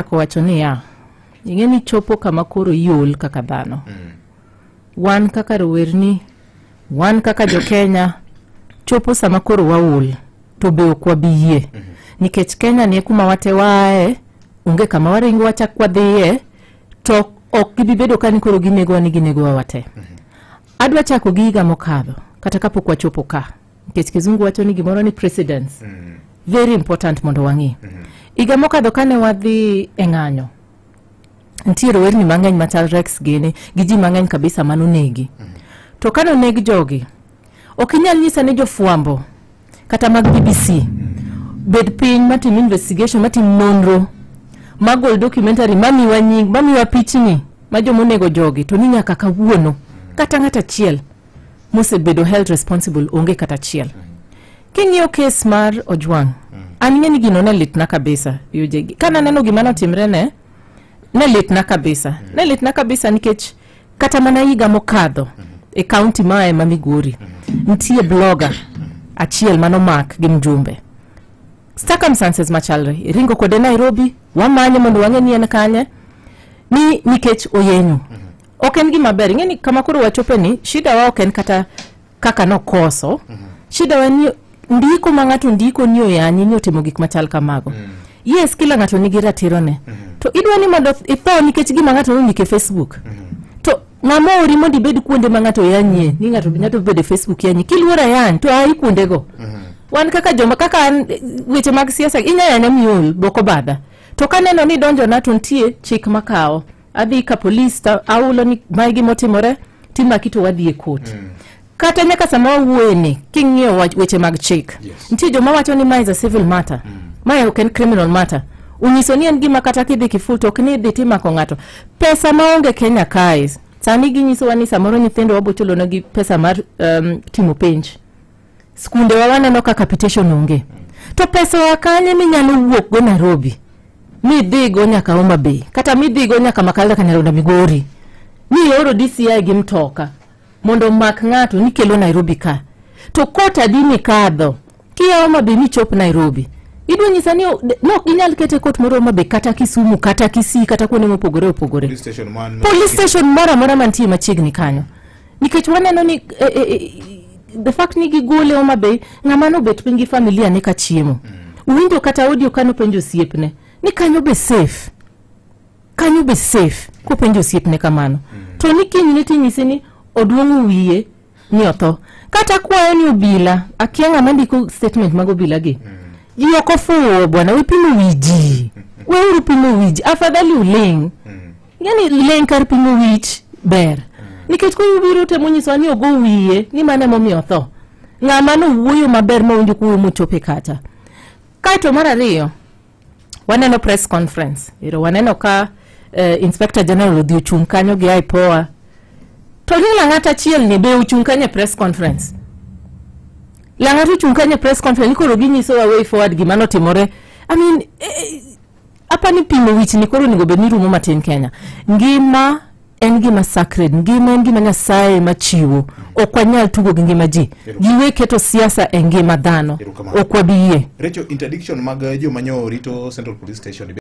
chako wacho niya, ing'e ni chopo kama koro iol kaka dhano. Wan kaka rowerni, wan kaka jo-Kenya, chopo sama koro waol to be ok wabi yie. Nikech Kenya ni e kuma wate waaye, onge kama waringo wachak wadhiye, to ok gibi bedo ka ni koro ginegowa ni ginegowa wate. Adwa chako gi higa mokadho, kata kapok wachopo ka. Nikech kizungu wacho ni gimoro ni precedence. Very important mondo wang'i. Higa mokadho kane wadhi e ng'anyo, nitie rowerni mang'eny machal Rex gini, gi ji mang'eny kabisa manonegi. To kane oneg jogi, ok inyal nyisa ni jofwambo kata mag BBC bed piny matim investigation, matim nonro, magol documentary, mamiwa nying, mamiwa pichni ma jomonego jogi, to ni nyaka kawuono kata ng'at achiel mosebedo held responsible onge kata achiel. King'iyo case mar Ojwang, an ing'e ni gino ne litna kabisa. Yuje, kana neno gima notimre ne, ne litna kabisa. Ne litna kabisa nikech kata mana higa mokadho e county mae ma Migori, nitie blogger achiel manomak gi mjumbe. Circumstances machalre, iringo kode Nairobi, wamanye mondo wang'e ni en kanye, ni nikech oyenyo. Ok en gima ber, ing'e ni kama koro wachope ni, shida wa ok en kata kaka nokoso, shida wa ni ndiko ma ng'ato ndiko ni oyanyi ni otimo gik machal kamago. Yes, kila ng'ato nigi ratiro ne. To idwa ni mondo itho nikech gima ng'ato nondiko e Facebook. To ng'ama ori mondo ibed kuonde ma ng'ato yanyie, ni ng'ato bedo e Facebook yanyi. Kiluoro ayany to ai kuondego. Wan kaka joma kaka an weche mag siasa inya yanya miol boko badha. To kaneno ni donjo na to nitie chik makawo. Adhi ka polis to aulo ni mae gimotimore, timaki to wadhi e court. Kata nyaka sama wawuoye ni king'iyo weche mag chik. Nitie joma wacho ni mae is a civil matter. Mae ok en criminal matter. Unyiso ni en gima kata kidhi kiful to ok ni idhi timako ng'ato. Pesa maonge Kenya kae. Sani ginyisowa ni samoro nyithindo wabo chulonegi pesa mar timo penj. Skunde wa waneno ka capitation onge. To pesa wa kanye minyalo wuok go Nairobi? Midhi go nyaka Homa Bay. Kata midhi go nyaka Makala Kanyarunda Migori. Ni oro DCI gi mtoka mondo omak ng'ato ni kelo Nairobi ka. To court adi mikadho? Kia Homa Bay michop Nairobi. Idwa nyisa ni no ok ginyal kete court moro Homa Bay kata Kisumu kata Kisii kata kuonde mopogore opogore. Police station man Police station moro amora mantie machiegni kanyo. Nikech waneno ni the fact ni gigole Homa Bay, ng'ama nobet piny gi familia ne ka chiemo. Uwinjo kata audio kanopenjo osiepne ni kanyo be safe. Kanyo be safe kopenjo osiepne kamano. To ni kinyne tinyise ni oduong'o wiye ni otho. Kata kwayo ni obila, akia ng'ama ndiko statement mag obila gi. Ji ok ofuwo bwana, we pimo wi ji. Weuru pimo wi ji, afadhali uling'. Yani ling' kar pimo wich ber. Nikech koro ubiro temo nyisowa ni ogo wiye ni mano emomiyo otho. Ng'ama nowuoyo maber mawinjo kowuoyo mochope kata. Kaeto mar ariyo, waneno press conference. Ero waneno ka Inspector General odhi ochung' kanyo gi IPOA. To ni Lang'ata achiel ni be ochung' kanyo e press conference. Lang'ata ochung' kanyo e press conference ni koro ginyisowa way forward gima notimore. I mean, apani pimo wich ni koro onego bed ni rumo matin Kenya. Ngima en gima sacred, ngima en gima Nyasaye machiwo. Ok wanyal tugo gi ngima ji. Giwe keto siasa e ngima dhano. Erokamano. Ok wabi yie. Recho, interdiction mag joma nyo rito Central Police Station.